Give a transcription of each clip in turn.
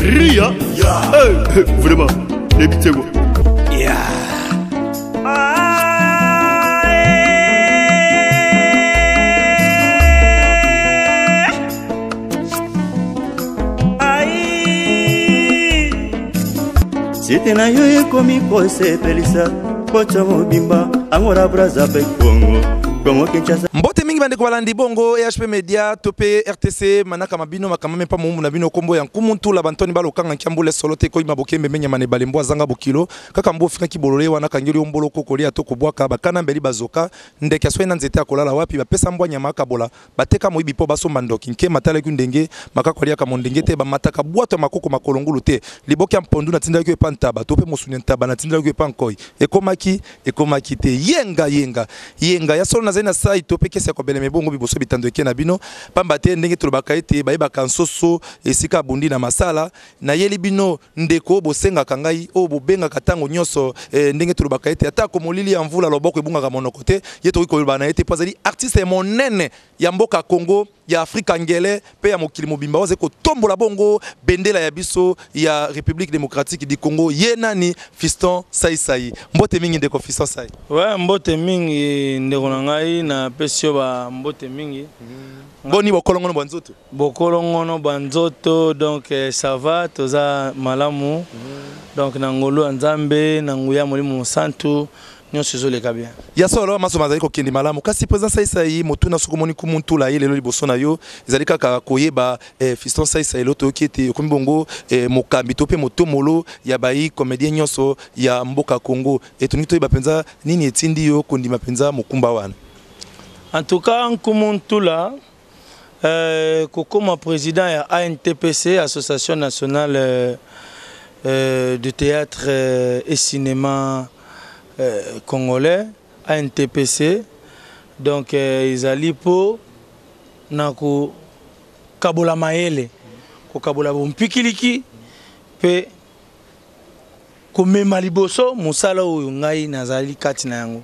Ria. Hey, vraiment, nayebi te kwa. Yeah. Site na yo ekomi kosepelisa pocho mobimba angola braza mpe kongo kongo kinshasa. Mbote mingi bandeko balandi bongo EHP Media to pe RTC manaka mabino makama mepa mumbu na bino kombo ya nkumu ntula bantoni balokanga nkiambule solo te koyima bokembe menyama na ebale mbwa zanga bokilo kaka mbo ofikaki bolole wana kangeli yo mbolo kokolia to kobwaka bakana mbeli bazoka ndeke aswai na nzete akolala wapi bapesa mbwa nyama akabola bateka moyibi mpo basomba ndoki nkema atalaki ndenge makako aliaka mondenge te bamataka bwato ya makoko makolo ngulu te liboke ya mpondu natindaki yo epa ntaba to mpe mosuni ya ntaba natindelaki yo epa nkoi ekomaki ekomaki te yenga yenga yenga ya solo nazali na sai to mpe kesi ya kobelema ebongo biboso bitando eke na bino pamba te ndenge tolobaka ete bayebaka nsoso esika abundi na masala nayeli bino ndeko oyo bosengaka ngai oyo bobengaka ntango nyonso eh, ndenge tolobaka ete atako molili ya mvula loboko ebungaka monoko te ye tokoki koloba na ye te mpo azali artiste monene ya mboka Congo ya Afrika ngele mpe ya mokili mobimba oyo azali kotombola bongo bendela ya biso ya République démocratique du Congo ye nani Fiston Saisai mbote mingi ndeko Fiston Sai ouais mbote mingi ndeko na ngai napesi yo ba mbote mingi boni bokolongono bwa nzoto Bokolongono bwa nzoto donc eh, ça va toza malamu mm. donc na ngolu ya Nzambe na nguya ya Molimo Mosantu nyonso ezoleka bien. Ya solo maso mazali kokende malamu kasi président Saisai motuna soki omoni kumu ntula ye lelo liboso na yo ezali kaka koyeba eh, fiston Saisai lelo toyoki ete okomi bongo eh, mokambi to mpe motomolo ya bayi comédien nyonso ya mboka Congo e tolingi toyeba mpenza nini etindi yo kondima mpenza mokumba wana. En tout cas nkumu ntula Euh, kokoma président ya ANTPC, Association nationale euh, euh, de théâtre euh, et cinéma euh, congolais, ANTPC. Donc euh, ezali po na kokabola mayele, kokabola bompikiliki pe Komema liboso mosala oyo ngai nazali kati na yango.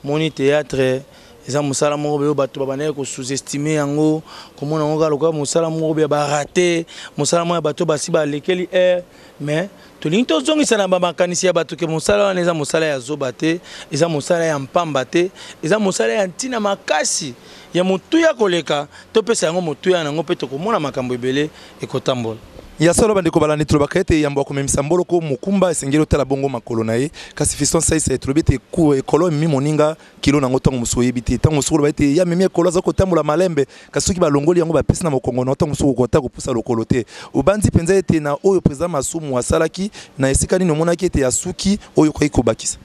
Moni theatre eza mosala moko boye bato babandaki ko sous-estimer yango, komona yango kaka lokola mosala moko boye ya ba rates, mosala moko ya bato basi balekeli heure, mais tolingi tozongisa na ba makanisi ya bato ke mosala wana eza mosala ya zoba te, eza mosala ya mpamba te, eza mosala ya ntina makasi, ya motuya koleka, topesa yango motuya na yango mpe tokomona makambo ebele ekotambola. Ya solo bandeko balandi tolobaka ete yambo ya komemisa mboloko mokumba esengeli otala bongo makolo na ye kasi fiston saisa tolobi ete ekolo ememi moninga kilo na yango ntango mosusu oyebi te ntango mosusu oloba ete ye amemi ekolo aza kotambola malembe kasi soki balongoli yango bapesi na mokongo na ntango mosusu okoka kopusa lokolo te obanzi mpenza ete na oyo président masumu asalaki na esika nini omonaki ete asuki oyo okoki kobakisa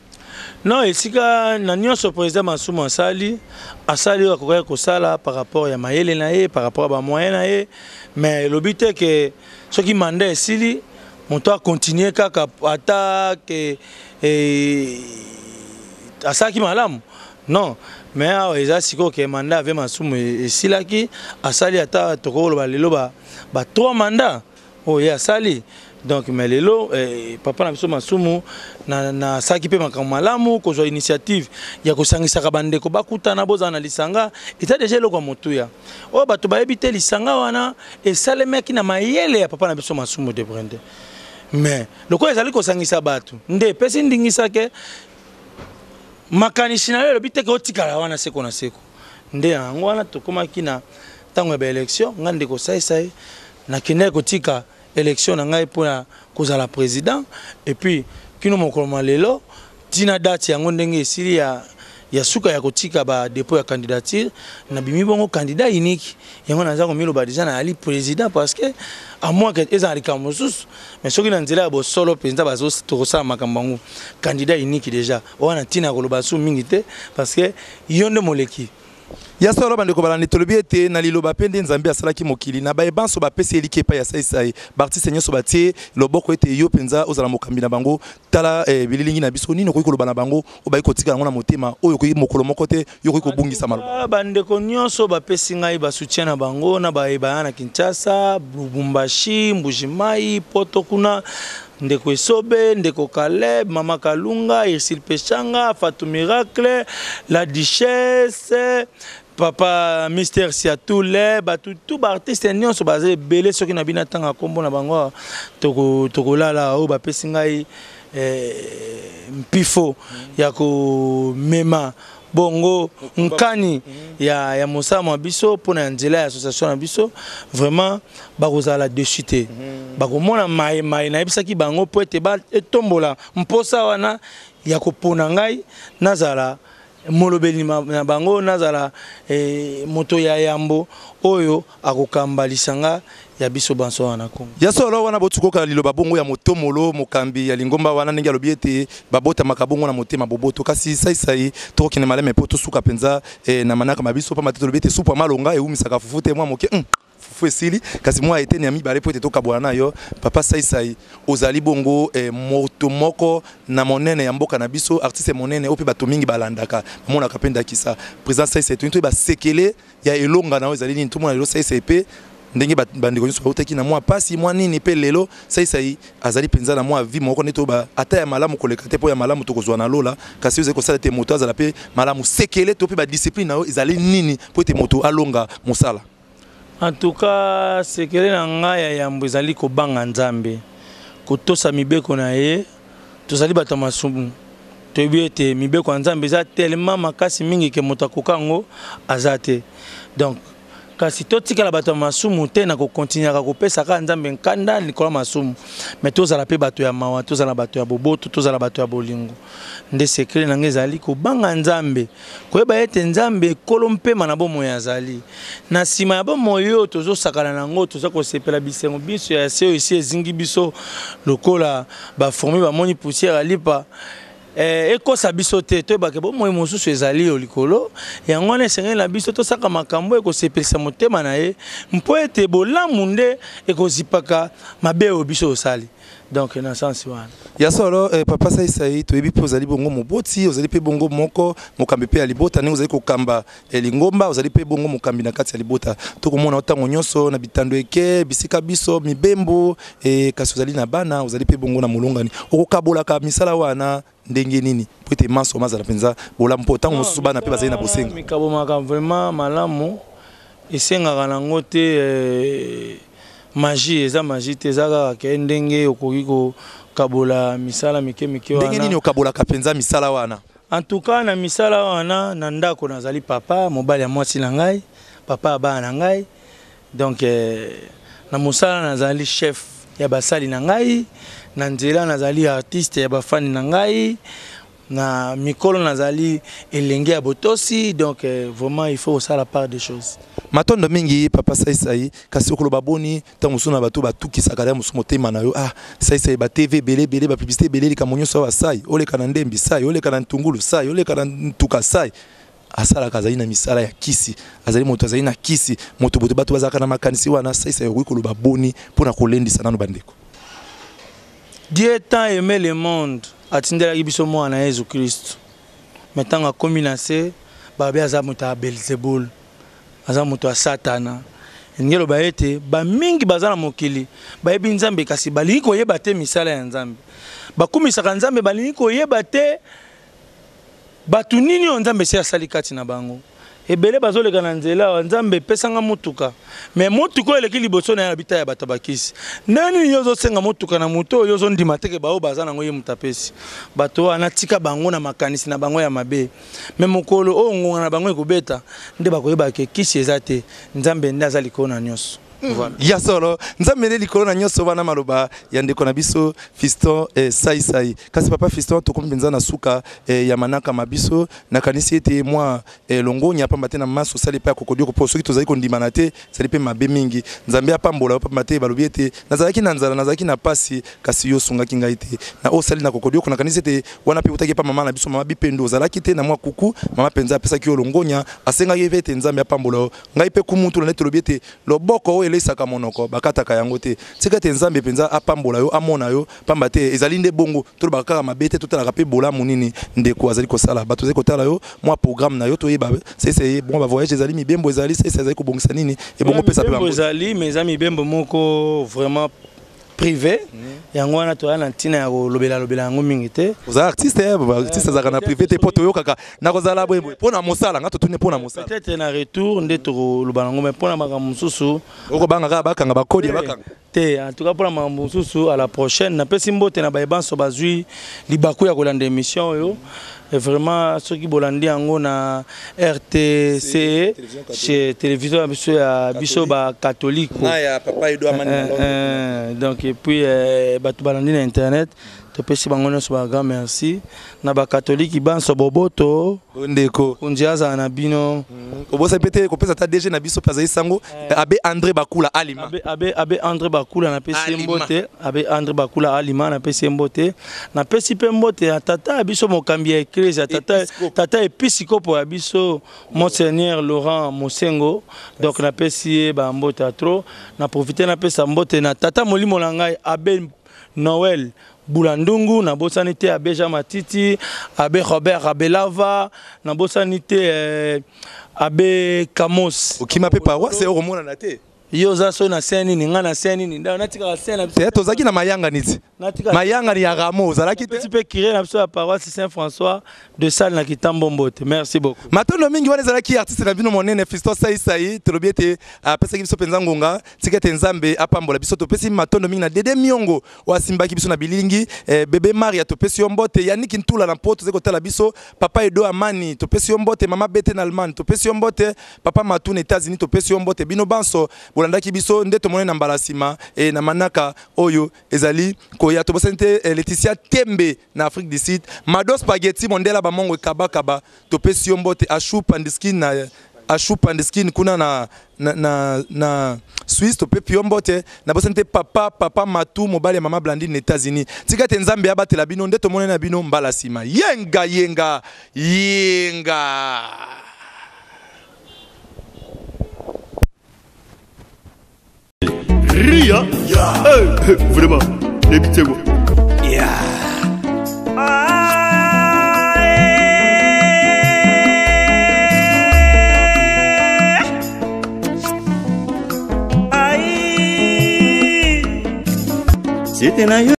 Non, esika na nyonso président Masumu asali, asali oyo akokaki kosala par rapport ya mayele na ye, par rapport ya ba moyens na ye, mais elobi te ke soki mandat esili moto akontinue kaka ata ke eh, asalaki malamu non mais awa eza sikoyo ke mandat ave Masumu esilaki asali ata tokoloba lelo ba, ba trois mandats oyo ye asali donc mais lelo eh, papa na biso masumu nasalaki na mpe makambo malamu kozwa initiative ya kosangisaka bandeko bakutana bozala na lisanga eza deja eloko ya motuya oyo bato bayebi te lisanga wana esalemaki na mayele ya papa na biso masumu de brende mais lokola ezali kosangisa bato nde epesi ndingisa ke makanisi na yo elobi te ke otikala wana seko na seko nde yango wana tokomaki na ntango ya baélection ngai ndeko saisai Nakendaki kotika election na ngai mpo na kozala president et puis kino mokolo mwa lelo tina date yango ndenge esili ya ya suka ya kotika ba depot ya candidature nabimi bongo candidat unique yango naza komiloba deja nayali president parce que à moins que ezala likambo mosusu mais soki na nzela ya bosolo mpenza tokosala makambo yango candidat unique deja wana ntina ya koloba su mingi te parce que yo nde moleki Ya solo bandeko balandi tolobi ete na liloba mpe nde Nzambe asalaki mokili na baye banso bapesi eliki epai ya Saisai baartiste nyonso batie loboko ete yo mpenza ozala mokambi na bango tala eh, bililingi na biso nini okoki koloba na bango oyo bayi kotika yango na motema oyo okoki mokolo moko te yo okoki kobungisa maloba bandeko nyonso bapesi ngai basoutien na bango na baye baya na Kinshasa Lubumbashi Mbujimayi poto kuna ndeko Esobe, ndeko Caleb, mama Kalunga, Ursule Peshanga, Fatou Miracle, la Duchesse, Papa Mister Siatule, bato tout ba artiste nyonso baza ebele, soki na bino atanga nkombo na bango tokolala. Oyo bapesi ngai mpifo ya komema bongo nkani ya mosala mwa biso mpona ya nzela ya association na biso, vraiment bakozala dessus te. Bakomona maye maye nayebisaki bango mpo ete etombola mposa wana ya kopona ngai nazala molobeli na bango, nazala moto ya yambo oyo akokamba lisanga ya biso banso wana Kongo. Ya solo wana, botukoka liloba bongo ya motomolo mokambi ya lingomba wana, ndenge alobi ete babotamaka bongo na motema boboto. Kasi saisai, tokokende maleme mpo tosuka mpenza na manaka ma biso, pamba te tolobi ete supu ya malonga ewumisaka fufu te. Mwa moke fufu esili, kasi mwa eteni ya mibale mpo ete tokabwana na yo. Papa Saisai, ozali bongo moto moko na monene ya mboka na biso, artiste monene oyo mpe bato mingi balandaka, bamonaka mpe ndakisa. Président Saisai, toyini toyeba sekele ya elonga na yo ezali nini. Tomona lelo Saisai mpe ndenge bandeko nyonso bautaki na mwa pasi mwa nini, mpe lelo Saisai azali mpenza na mwa vie moko nde toyeba, ata ya malamu koleka te, mpo ya malamu tokozwa na lola, kasi oyo ezali kosala ete moto azala mpe malamu. Sekele to mpe badiscipline na yo ezali nini mpo ete moto alonga mosala? En tout cas, sekele na ngai ya yambo ezali kobanga Nzambe, kotosa mibeko na ye. Tozali bato ya masumu, toyebi ete mibeko ya Nzambe eza tellement makasi mingi ke moto akoka yango aza te. Donc kasi totikala bato ya masumu te na kokontinuaka kopesa kaka Nzambe nkanda likolo ya masumu, mais tozala mpe bato ya mawa, tozala bato ya boboto, tozala bato ya bolingo. Nde sekele na ngai ezali kobanga Nzambe, koyeba ete Nzambe ekolo mpema na bomoi azali na nsima ya bomoi oyo tozosakana na yango, toza kosepela bisengo biso ya se oyo esi ezingi biso lokola bafourmi bamoni poussière ya lipa. Ekosa biso te, toyebake bomoi mosusu ezali yo likolo. Yango wana esengeli na biso tosaka makambo ekosepelisa motema na ye, mpo ete bolamu nde ekozipaka mabe oyo biso osali. Donc na sens wana. Ya solo, papa Saisai, toyebi mpe ozali bongo moboti, ozali mpe bongo moko mokambi mpe ya libota. Ndenge ozali kokamba lingomba, ozali mpe bongo mokambi na kati ya libota. Tokomona ntango nyonso na bitando eke bisika biso mibembo, kasi ozali na bana, ozali mpe bongo na molongani. Okokabolaka misala wana ndenge nini po ete manso mazala mpenza bolamu, mpo ntango mosusu bana mpe bazali na bosenga? Mikabomaka vraiment malamu, esengaka nango te magie, eza magie te, eza kaka ke ndenge okoki kokabola misala mike mike. Ndenge nini okabolaka mpenza misala wana? En tout cas, na misala wana, na ndako nazali papa, mobali ya mwasi na ngai, papa ya bana na ngai. Donc na mosala nazali chef ya basali na ngai, na nzela nazali artiste ya bafani na ngai, na mikolo nazali elenge ya botosi. Donc vraiment il faut osala part des choses. Matondo mingi, papa Saisai. Kasi okoloba boni ntango mosusu na bato batukisaka ya mosusu motema na yo? Ah, Saisai, ba TV ebele ebele, bapublicité ebele, likambo nyonso awa, sai oleka na ndembi, sai oleka na ntungulu, sai oleka na ntuka, sai asalaka, azali na misala ya kisi, azali moto azali na kisi, moto boto, bato bazalaka na makanisi wana. Saisai, okoki koloba boni mpona kolendisa nano bandeko? Dieu tant aimé le monde, atindelaki biso mwana na Yesu Kristu. Me ntango akomi na se, babi aza moto ya Belzebul, aza moto ya Satana. Elingi eloba ete bamingi baza na mokili bayebi Nzambe, kasi balingi koyeba te misala ya Nzambe. Bakumisaka Nzambe, balingi koyeba te bato nini oyo Nzambe esi asali kati na bango. Ebele bazoleka na nzela awa: "Nzambe, epesanga motuka." Me motuka oyo eleki liboso na ye, alobi ta ya bato bakisi. Ndenge nini yo ozosenga motuka na moto oyo ozondima teke baoyo baza nango ye moto apesi bato wana? Tika bango na makanisi na bango ya mabe. Me mokolo oyo ngonga na bango ekobeta nde bakoyeba ke kisi eza te, Nzambe nde aza likolo na nyonso. Voilà. Ya solo, Nzambe nde likolo na nyonso. Wana maloba ya ndeko na biso Fiston Saisai. Kasi papa Fiston, tokomi mpenza na suka ya manaka ma biso. Nakanisi ete mwa longonya, pamba te na maso osali epai ya kokodioko, mpo soki tozali kondimana te, ezali mpe mabe mingi. Nzambe apambola yo, pamba te balobi ete nazalaki na nzala, nazalaki na pasi, kasi yo osungaki ngai te. Na oyo osali na kokodioko, nakanisi ete wana mpe utaki epa mama na biso, mama Bipendo. Ozalaki te na mwa kuku, mama mpenza apesaki yo longonya, asengaki mpe ete Nzambe apambola yo. Ngai mpe kumutu na nde tolobi ete loboko oyo eleisaka monoko bakataka yango te. Tika ete Nzambe mpenza apambola yo, amona yo, pamba te ezali nde bongo. Tolobaka kaka mabe te, totalaka mpe bolamu nini ndeko azali kosala. Bato azali kotala yo, mwa programme na yo toyeba sese bon bavoyage ezali, mibembo ezali, sese azali kobongisa nini, ebongo pesa mpe ezali. Mais eza mibembo moko vraiment privé. Yango wana toya na ntina ya kolobela-lobela yango mingi te. Oza artiste, artiste azalaka na privé te, mpo toyokaka na kozala boye mpo na mosala. Nga totuni mpo na mosala. Peut-être na retour nde tokoloba nango, mais mpo na makambo mosusu okobanga kaka bakanga bakodi ya bakanga. Te, en tout cas mpona makambo mosusu, à la prochaine. Napesi mbote na bayebanso bazwi libaku ya kolanda émission oyo. Et vraiment, soki bolandi yango na RTC, chez télévision ya biso, ya biso bacatholique. Na ya papa Edo Amani. Donc et puis bato balandi na internet, topesi bango nyonso ba grand merci. Na bacatholique banso, boboto. Ndeko. Konzi azala na bino. Obosani mpe te kopesa ata DG na biso mpe azali sango, abbé André Bakula Alima. Abbé André Bakula, napesi ye Alima. mbote. Abbé André Bakula Alima, napesi ye mbote. Napesi mpe mbote ya tata ya biso, mokambi ya eklese ya tata, Episcope. Tata episikopo ya biso, monseigneur Laurent Mosengo. Donc napesi ye bambote ya trop. Na profite napesa mbote na tata molimo na ngai, abbé Noël Bulandungu. Nabosani te abbé Jean Matiti, abbé Robert Abelava. Nabosani te abbé Kamos. Okima mpe paroisse okomonana te. Yo oza so na se nini, ngai na se nini, ndayo natikaka se na biso. Te, tozalaki na mayangani ti. Natika. Mayangani ya ramo ozalaki te. Petit mpe curé na biso ya paroisse Saint François de Sales na Kitambo, mbote, merci beaucoup. Matondo mingi. Wana ezalaki artiste na bino monene, Fiston Saisai. Tolobi ete apesaki biso mpenza ngonga. Tika ete Nzambe apambola biso. Topesi matondo mingi na Dede Miongo oyo asimbaki biso na bilingi, bebe Maria, topesi yo mbote. Yaniki Ntula na mpo tozali kotala biso. Papa Edo Amani, topesi yo mbote. Mama Bete na Allemagne, topesi yo mbote. Papa Matu na États-Unis, topesi yo mbote. Bino banso bolandaki biso, nde tomoni na mbala nsima na manaka oyo ezali koya. Tobosani te Laetitia Tembe na Afrique du Sud, Mado Spaghetti Mondela, bamongo ekabakaba, topesi yo mbote. Ashu Pandiskin na Ashu Pandiskin kuna na Suisse, topepi yo mbote. Nabosani te papa Matu, mobali ya mama Blandine na États-Unis. Tika ete Nzambe abatela bino. Nde tomoni na bino mbala nsima. Yenga, yenga, yenga. Ria. Hey, vraiment, les bitego. Yeah. C'était na yo.